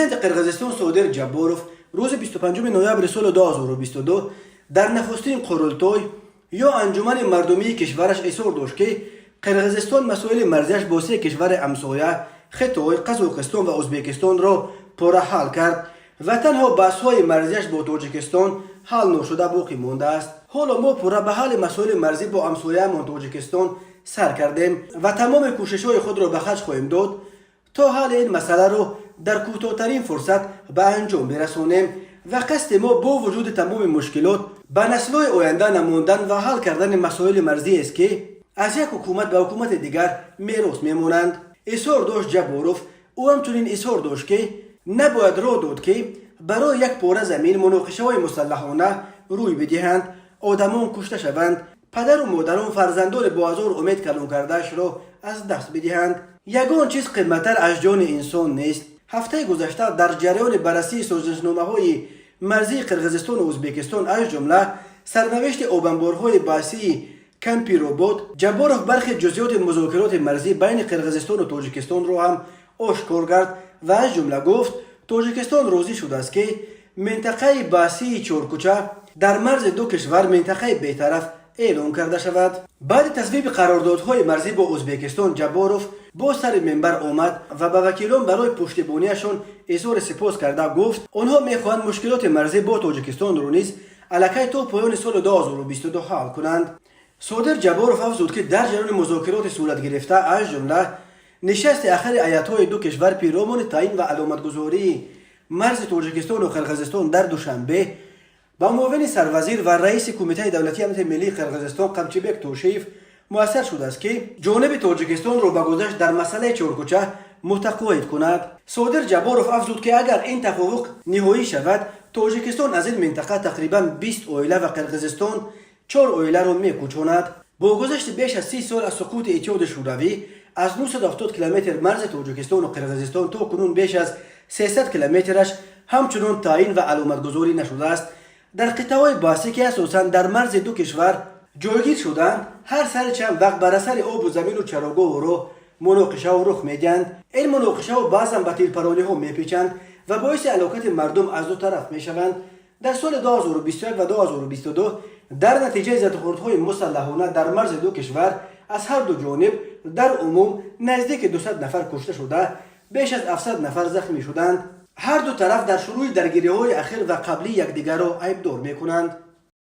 Президенти Қирғизистон Содир Ҷабборов рӯзи 25 ноябри соли 2022 дар нахустин қурултой ё анҷумани мардумии кишвараш изҳор дошт, ки Қирғизистон масоили марзиаш бо се кишвари ҳамсоя, Хитой, Қазоқистон ва Ӯзбекистонро пурра ҳал кард ва танҳо баҳсҳои марзиаш бо Тоҷикистон ҳал ношуда боқӣ мондааст. Ҳоло мо пурра ба ҳалли масоили марзӣ бо ҳамсояамон Тоҷикистон сар кардем ва тамоми кӯшишҳои худро ба харҷ хоҳем дод, то ҳалли ин масъаларо дар кӯтоҳтарин фурсат ба анҷом бирасонем ва қасди мо бо вуҷуди тамоми мушкилот ба наслҳои оянда намондан ва ҳал кардани масоили марзиест, ки аз як ҳукумат ба ҳукумати дигар мерос мемонанд, изҳор дошт Ҷабборов. Ӯ ҳамчунин изҳор дошт, ки набояд роҳ дод, ки барои як пора замин муноқишаҳои мусаллаҳона рӯй бидиҳанд, одамон кушта шаванд, падару модарон фарзандони бо ҳазор умед калон кардаашро аз даст бидиҳанд. Ягон чиз қиматтар аз ҷони инсон нест. Ҳафтаи гузашта дар ҷараёни баррасии созишномаҳои марзии Қирғизистону Ӯзбекистон, аз ҷумла сарнавишти обанборҳои баҳсии Кампиробод, Ҷабборов бархе ҷузъиёти музокироти марзӣ байни Қирғизистону Тоҷикистонро ҳам ошкор кард ва аз ҷумла гуфт, Тоҷикистон розӣ шудааст, ки минтақаи баҳсии Чоркӯча дар марзи ду кишвар минтақаи бетараф эълон карда шавад. Баъди тасвиби қарордодҳои марзӣ бо Ӯзбекистон Ҷабборов боз сари минбар омад ва ба вакилон барои пуштибониашон изҳори сипос карда гуфт, онҳо мехоҳанд мушкилоти марзӣ бо Тоҷикистонро низ аллакай то поёни соли 2022 ҳал кунанд. Содир Ҷабборов афзуд, ки дар ҷараёни музокироти сурат гирифта, аз ҷумла нишасти ахири ҳайатҳои ду кишвар пиромуни таъин ва аломатгузории марзи Тоҷикистону Қирғизистон дар Душанбе, ба муовини сарвазир ва раиси Кумитаи давлатии амнияти миллии Қирғизистон Қамчибек Тошиев муяссар шудааст, ки ҷониби Тоҷикистонро ба гузашт дар масъалаи Чоркӯча мутақоид кунад. Содир Ҷабборов афзуд, ки агар ин тафовуқ ниҳоӣ шавад, Тоҷикистон аз ин минтақа тақрибан 20 оила ва Қирғизистон чор оиларо мекӯчонад. Бо гузашти беш аз 30 сол аз суқути Иттиҳоди Шӯравӣ, аз 970 километр марзи Тоҷикистону Қирғизистон то кунун беш аз 300 километраш ҳамчунон таъин ва аломатгузорӣ нашудааст. Дар қитъаҳои баҳсӣ, ки асосан дар марзи ду кишвар ҷойгир шуданд, ҳар сари чанд вақт бар асари обу замину чарогоҳу роҳ муноқишаҳо рух медиҳанд. Ин муноқишаҳо баъзан ба тирпарониҳо мепечанд ва боиси ҳалокати мардум аз ду тараф мешаванд. Дар соли 2021 ва 2022 дар натиҷаи задухӯрдҳои мусаллаҳона дар марзи ду кишвар аз ҳар ду ҷониб дар умум наздики 200 нафар кушта шуда, беш аз 700 нафар захмӣ шуданд. Ҳар ду тараф дар шурӯи даргириҳои ахир ва қаблӣ якдигарро айбдор мекунанд.